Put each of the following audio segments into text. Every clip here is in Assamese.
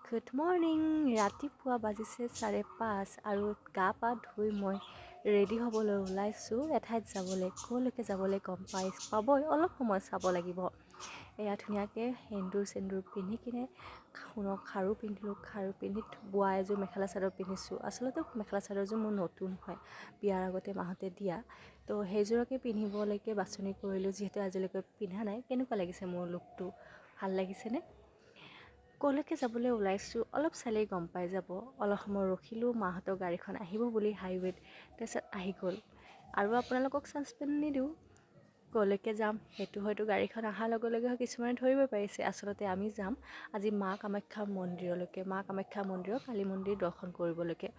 Good morning. ৰাতিপুৱা বাজিছে 5:30 আৰু গা পা ধুই মই ৰেডি হ'বলৈ ওলাইছোঁ এঠাইত যাবলৈ। ক'লৈকে যাবলৈ গম পাই পাবই, অলপ সময় চাব লাগিব। এয়া ধুনীয়াকৈ সেন্দুৰ চেন্দুৰ পিন্ধি কিনে সোণৰ খাৰু পিন্ধিলোঁ। খাৰু পিন্ধি বোৱা এযোৰ মেখেলা চাদৰ পিন্ধিছোঁ। আচলতে মেখেলা চাদৰযোৰ মোৰ নতুন হয়, বিয়াৰ আগতে মাহঁতে দিয়া। তো সেইযোৰকে পিন্ধিবলৈকে বাছনি কৰিলোঁ, যিহেতু আজিলৈকে পিন্ধা নাই। কেনেকুৱা লাগিছে মোৰ লুকটো? ভাল লাগিছেনে? ক'লৈকে যাবলৈ ওলাইছোঁ অলপ চালেই গম পাই যাব। অলপ সময় ৰখিলোঁ মাহঁতৰ গাড়ীখন আহিব বুলি হাইৱেত। তাৰপিছত আহি গ'ল। আৰু আপোনালোকক ছাছপেঞ্চ নিদিওঁ ক'লৈকে যাম। সেইটো হয়তো গাড়ীখন অহাৰ লগে লগে কিছুমানে ধৰিব পাৰিছে। আচলতে আমি যাম আজি মা কামাখ্যা মন্দিৰলৈকে, মা কামাখ্যা মন্দিৰৰ কালী মন্দিৰ দৰ্শন কৰিবলৈকে।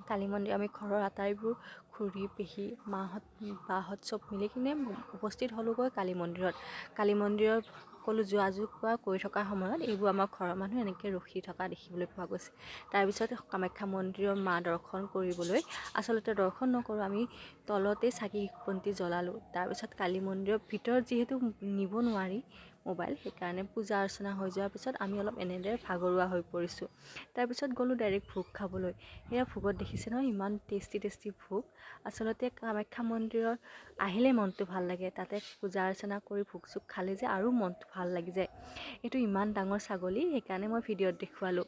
কালী মন্দিৰ আমি ঘৰৰ আটাইবোৰ খুৰী, পেহী, মাহঁত, বাহঁত চব মিলি কিনে উপস্থিত হ'লোগৈ কালী মন্দিৰত। কালী মন্দিৰত সকলো যোৱা যোগ কৰি থকাৰ সময়ত এইবোৰ আমাৰ ঘৰৰ মানুহ এনেকৈ ৰখি থকা দেখিবলৈ পোৱা গৈছে। তাৰপিছত কামাখ্যা মন্দিৰৰ মা দৰ্শন কৰিবলৈ, আচলতে দৰ্শন নকৰোঁ, আমি তলতেই চাকি বন্তি জ্বলালোঁ। তাৰপিছত কালী মন্দিৰৰ ভিতৰত যিহেতু নিব নোৱাৰি মোবাইল, সেইকাৰণে পূজা অৰ্চনা হৈ যোৱাৰ পিছত আমি অলপ এনেদৰে ভাগৰুৱা হৈ পৰিছোঁ। তাৰপিছত গ'লোঁ ডাইৰেক্ট ভোগ খাবলৈ। সেয়া ভোগত দেখিছে নহয়, ইমান টেষ্টি টেষ্টি ভোগ। আচলতে কামাখ্যা মন্দিৰত আহিলেই মনটো ভাল লাগে। তাতে পূজা অৰ্চনা কৰি ভোগ চোগ খালে যে আৰু মনটো ভাল লাগি যায়। এইটো ইমান ডাঙৰ ছাগলী, সেইকাৰণে মই ভিডিঅ'ত দেখুৱালোঁ।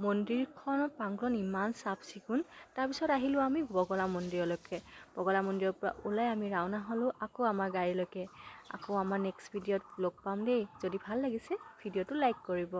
মন্দিৰখনৰ প্ৰাংগণ ইমান চাফ চিকুণ। তাৰপিছত আহিলোঁ আমি বগলা মন্দিৰলৈকে। বগলা মন্দিৰৰ পৰা ওলাই আমি ৰাওনা হ'লোঁ আকৌ আমাৰ গাড়ীলৈকে। আকৌ আমাৰ নেক্সট ভিডিঅ'ত লগ পাম দেই। যদি ভাল লাগিছে, ভিডিঅ'টো লাইক কৰিব।